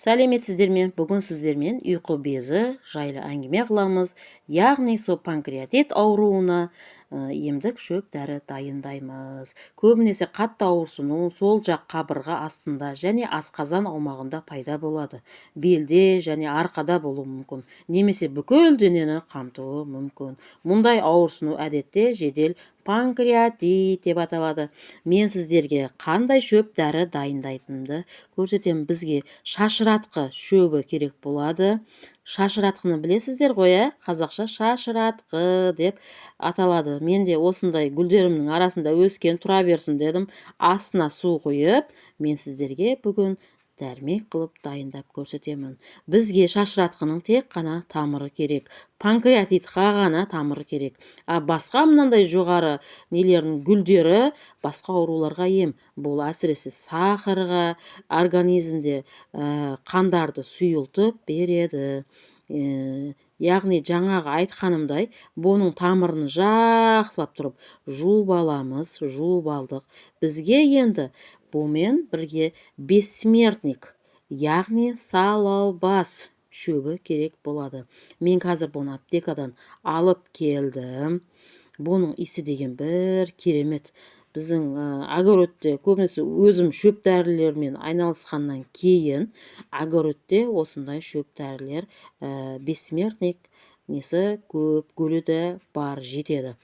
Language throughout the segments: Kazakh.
Сәлеметсіздер ме? Бүгін сіздермен ұйқы безі жайлы әңгіме қыламыз, яғни сол панкреатит ауруына емдік шөп дәрі дайындаймыз. Көбінесе қатты ауырсыну сол жақ қабырға астында және асқазан аумағында пайда болады. Белде және арқада болуы мүмкін немесе бүкіл денені қамтуы мүмкін. Мұндай ауырсыну әдетте жедел панкреатит деп аталады. Мен сіздерге қандай шөп дәрі дайындайтынымды көрсетемін. Бізге шашыратқы шөбі керек болады. Шашыратқыны білесіздер ғой, ә? Қазақша шашыратқы деп аталады. Мен де осындай гүлдерімнің арасында өскен, тұра берсін дедім. Астына су құйып, мен сіздерге бүгін дәрмек қылып дайындап көрсетемін. Бізге шашыратқының тек қана тамыры керек, панкреатитқа ғана тамыры керек. А басқа мынандай жоғары нелердің гүлдері басқа ауруларға ем. Бұл әсіресе сахарға, организмде қандарды сұйылтып береді. Яғни жаңағы айтқанымдай, бұның тамырын жақсылап тұрып жуып аламыз. Жуып алдық. Бізге енді бұмен бірге бессмертник, яғни салаубас шөбі керек болады. Мен қазір бұны аптекадан алып келдім. Бұның иісі деген бір керемет. Біздің огородте көбінесе, өзім шөп дәрілермен айналысқаннан кейін, огородте осындай шөп дәрілер, бессмертник несі көп, гүлі де бар, жетеді.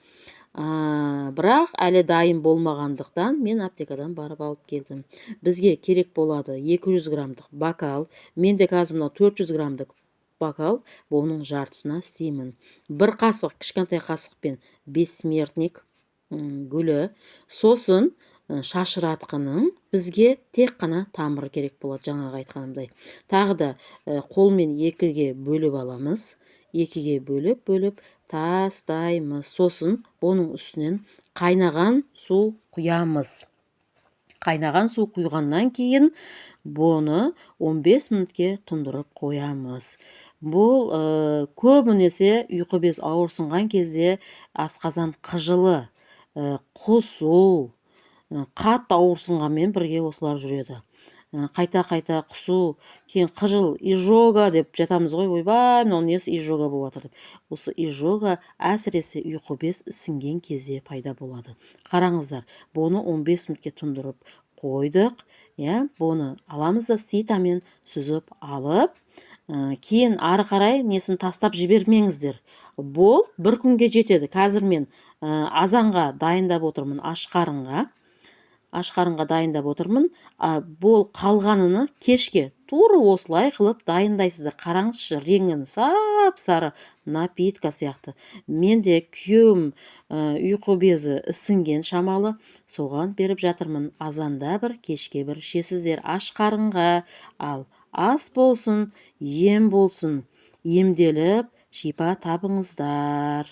Бірақ әлі дайын болмағандықтан, мен аптекадан барып алып келдім. Бізге керек болады 200 граммдық бокал. Менде қазір мынау 400 граммдық бокал, бұның жартысына істеймін. Бір қасық, кішкентай қасықпен бессмертник гүлі, сосын шашыратқының бізге тек қана тамыры керек болады. Жаңағы айтқанымдай, тағы да қолмен екіге бөліп аламыз. Екіге бөліп бөліп тастаймыз. Сосын бұның үстінен қайнаған су құямыз. Қайнаған су құйғаннан кейін бұны 15 минутке тұндырып қоямыз. Бұл көбінесе ұйқы без ауырсынған кезде, асқазан қыжылы, құсу, қатты ауырсынғанмен бірге осылар жүреді. Қайта қайта құсу, кейін қыжыл, изжога деп жатамыз ғой. Ойбай, мынау несі, изжога болып жатыр деп. Осы изжога әсіресе ұйқы без ісінген кезде пайда болады. Қараңыздар, бұны 15 минутке тұндырып қойдық, иә. Бұны аламыз да, ситамен сүзіп алып, кейін ары қарай несін тастап жібермеңіздер. Бұл бір күнге жетеді. Қазір мен азанға дайындап отырмын, аш қарынға, аш қарынға дайындап отырмын. А бұл қалғаныны кешке тура осылай қылып дайындайсыздар. Қараңызшы, реңін сап сары напитка сияқты. Мен де күйеуім ұйқы безі ісінген шамалы, соған беріп жатырмын. Азанда бір, кешке бір ішесіздер аш қарынға. Ал ас болсын, ем болсын, емделіп шипа табыңыздар.